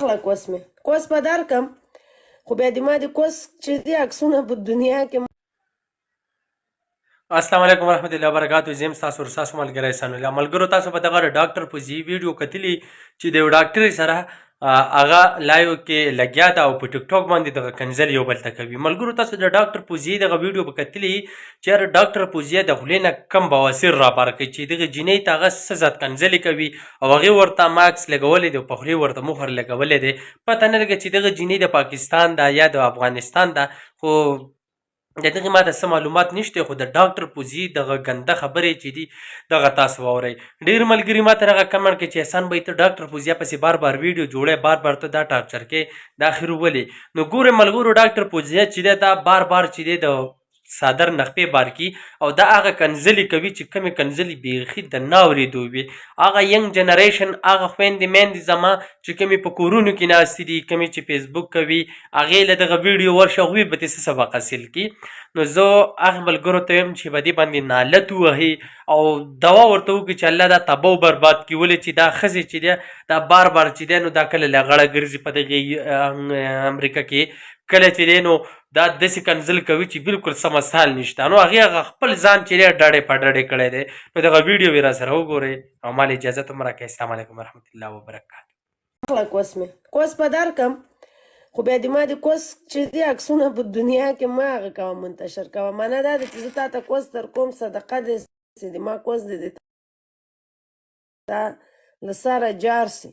واخله کوس مې کوس به درکم، خو بیا د ما د کوس چې دي عکسونه په دنیا کې. السلام علیکم ورحمت الله وبرکاتو. زم تاسو ورساسو ملګری احسان الله. ملګرو، تاسو په دغه ډاکټر فوزي ویډیو کتلی چې د یو ډاکټر سره هغه لایو کې لګیا ده او په ټیک ټاک باندې دغه کنزل یو بل ته کوي. ملګرو، تاسو د ډاکټر فوزي دغه ویډیو په کتلی چې هر ډاکټر فوزیه د خولې نه کم بواسیر را بار کوي چې دغه جینۍ ته هغه څه ذات کنځلې کوي او هغې ورته ماکس لګولی دی او په خولې ورته مخر لګولی دی. پته نه لګي چې دغه جینۍ د پاکستان ده یا د افغانستان ده، خو د دغه ماته څه معلومات نشته، خو د ډاکټر فوزي دغه ګنده خبرې چې دي دغه تاسو واورئ. ډیر ملګري ماته دغه کمنټ کوي چې احسان بھائی، ته ډاکټر فوزیه پسې بار بار ویډیو جوړې، بار بار ته دا ټارچر کې، دا اخر ولې؟ نو ګوره ملګرو، ډاکټر فوزیه چې ده دا بار بار چې دی د څادر نخپې بار کی او دا هغه کنځلې کوي چې کومې کنځلې بیخي د نه اورېدو وي. هغه ینګ جنریشن، هغه خویندې میندې زما چې کومې په کورونو کې ناستې دي، کومې چې فیسبوک کوي، هغې له دغه ویډیو ورشه، هغوی به ترې څه سبق حاصل کړي؟ نو زه هغه ملګرو ته وایم چې په دې باندې نالت ووهي او دوا ورته وکړي چې الله دا تباه و برباد کړي، ولې چې دا ښځې چې دی دا بار بار چې دی نو دا کله لغړه ګرځي په دغې امریکا کې، کله چې دی نو دا داسې کنځل کوي چې بالکل څه مثال نشته. نو هغې هغه خپل ځان چې دی ډډې په ډډې کړی دی. نو دغه ویډیو یې را سره وګورئ او مال اجازه هم راکړئ. السلام علیکم ورحمت الله وبرکاته. واخله کوس مې کوس به درکم، خو بیا د ما د کوس چې دي عکسونه په دنیا کې مه هغه کوه، منتشر کوه. معنا دا ده چې زه تا ته کوس در کوم، صدقه دې سي، د ما کوس دې د تا له سره جار سي،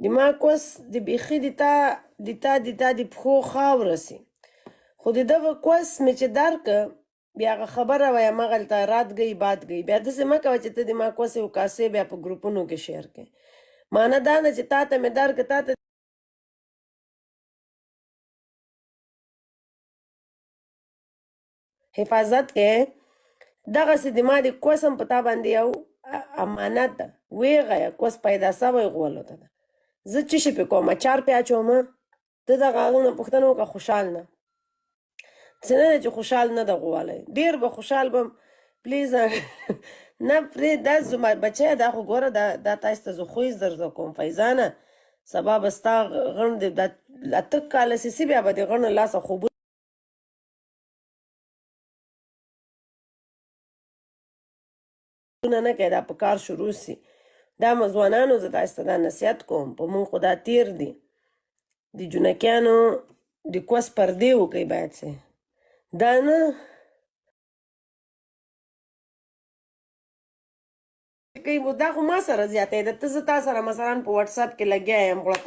د ما کوس د بیخي د تا د تا د تا د پښو خاوره سي، خو د دغه کوس مې چې درکه بیا هغه خبره وایه، مغلته رات ګئی بات ګئی. بیا داسې مه کوه چې ته د ما کوسې او کاسې بیا په ګروپونو کې شیر کې. معنی دا نه چې تا ته مې درکه، تا ته حفاظت کې دغسې د ما د کوس هم په تا باندې یو امانت ده. ویغیه کوس پیدا سوی غولو ته ده، زه څه شي پې کوم؟ اچار پې اچوم؟ ته دغه هغه نه پوښتنه وکړه. خوشحال نه څه نه ده چې خوشحال نه ده غوالی، ډېر به خوشحال بم. پلیز نه پرې دا زما بچی، دا خو ګوره، دا تاسو ته زه خویز درته کوم. فیضانه، سبا به ستا غڼ دی دا 8 کاله سي، بیا به د غڼ لاسه خوبونه نه کوي. دا په کار شروع سي. دا ځوانانو زه تاسو ته دا نصیحت کوم، په مونږ خو دا تیر دي، د جنکیانو د کوس پردې وکئ باید سي دا نه کوي. دا خو ما سره زیاتی ده. ته زه تا سره مثلا په واتساپ کې لګیا یم غړه.